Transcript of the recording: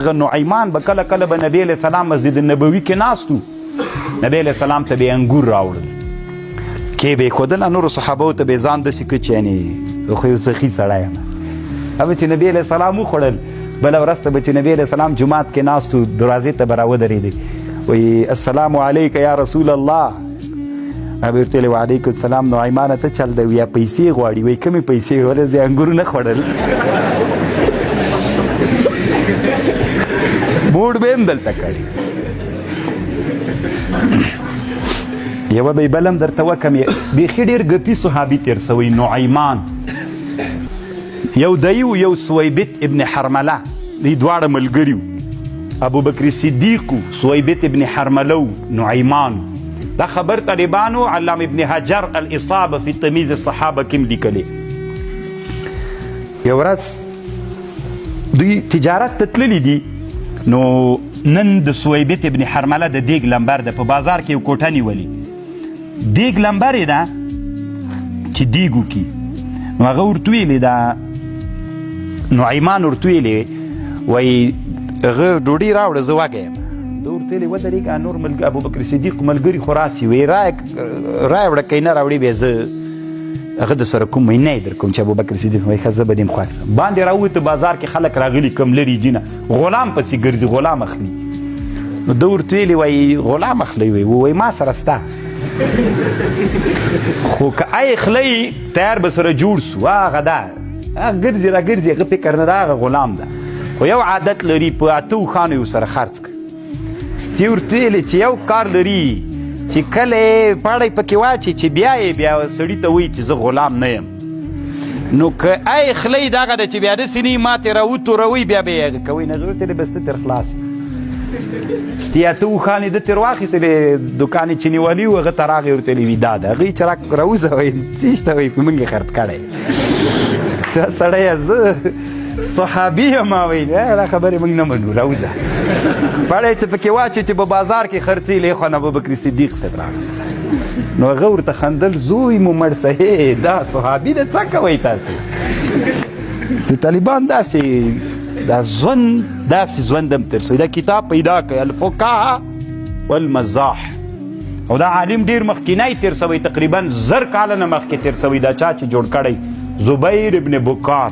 هغه نعیمان به کله کله به نبی علیه السلام مسجد نبوي کې ناست وو، نبی علیه السلام ته به انګور راوړل، کې به ښودله نورو صحابو ته به ځان داسې کړ چې یعنې زه خو یو سخي سړی یم. هغه چې نبی علیه السلام وخوړل، بله ورځ ته به چې نبی علیه السلام جومات کې ناست وو، دروازې ته به راودرېدی، وایي السلام علیک یا رسول الله. هغه ورته ویل وعلیکم السلام نعیمانه څه چل دی؟ یا پیسې غواړي؟ وایي کومې پیسې؟ ولې دې انګور نه خوړل؟ موډ به هم دلته کړی. یوه به یې بل هم درته وکم، بیخي ډېر ګپي صحابي تېر سوی نعیمان، یو دی و یو سویبت ابن حرمله، دوی دواړه ملګري وو. ابوبکر صدیق و، سویبت ابن حرمله و، نعیمان. دا خبر طالبانو علامه ابن حجر الاصابه فی تمیز الصحابه کې هم لیکلې. یو ورځ دوی تجارت ته تللي دي، نو نن د سویبت ابن حرمله د دیګ لمبر ده، په بازار کې یو کوټه نیولې، دیګ لمبر یې ده چې دیګ وکړي. نو هغه ورته ویلې ده، نعیمان ورته ویلې، وایي هغه ډوډۍ راوړه زه وږی یم. ده ورته ویلې ودرېږه، نور ملګري ابوبکر صدیق ملګري خو راسي، وایي راوړه، که یې نه راوړې بیا زه هغه د سره کوم نه در کوم. چې ابوبکر صدیق وایي ښه زه به دې هم خوښ سم. باندې راووته، بازار کې خلک راغلي کوم لرې دي نه، غلام پسې ګرځي، غلام اخلي. نو ده ورته ویلي وایي غلام اخلئ؟ وایي وایي ما سره سته، خو که ای خلی تیار به سره جوړ سو. هغه ده هغه ګرځي را ګرځي، هغه فکر نه ده، هغه غلام ده، خو یو عادت لري، په اتو اوښانو یې ورسره خرڅ کړ. ستي ورته ویلې چې یو کار لري چې کله یې پړی پکې واچي چې بیا یې بیا سړي ته وایي چې زه غلام نه یم، نو که ای خلی دغه ده چې بیا داسې نه ما ترې راوتوروي، بیا به یې هغه کوي نه، زه ورته ویلې بس ته ترې خلاص. ستي اته اوښان یې ده ترې واخیستلې، دوکان یې چې نیولی و هغه ته راغی، ورته ویلې وي دا ده. هغوی چې راوځه وایي څه شته؟ وایي په موږ یې خرڅ کړی. ته سړیه زه صحابي یم، وایي دا خبرې موږ نه منو، راوځه. پړی چې پکې واچوي چې په بازار کې خرڅېږي، له خوا نه ابوبکر صدیق صاحب راغی، نو هغه ورته خندل، زوی مو مړ سه، دا صحابي ده، څه کوئ تاسې؟ د طالبان داسې دا ژوند داسې ژوند هم تېر سوی. دا کتاب پیدا کړئ، الفکاهه والمزاح، او دا عالم ډیر مخکینی تیر سوی، تقریبا 1000 کاله نه مخکې تیر سوی. دا چا چې جوړ کړی، زبیر ابن بکار.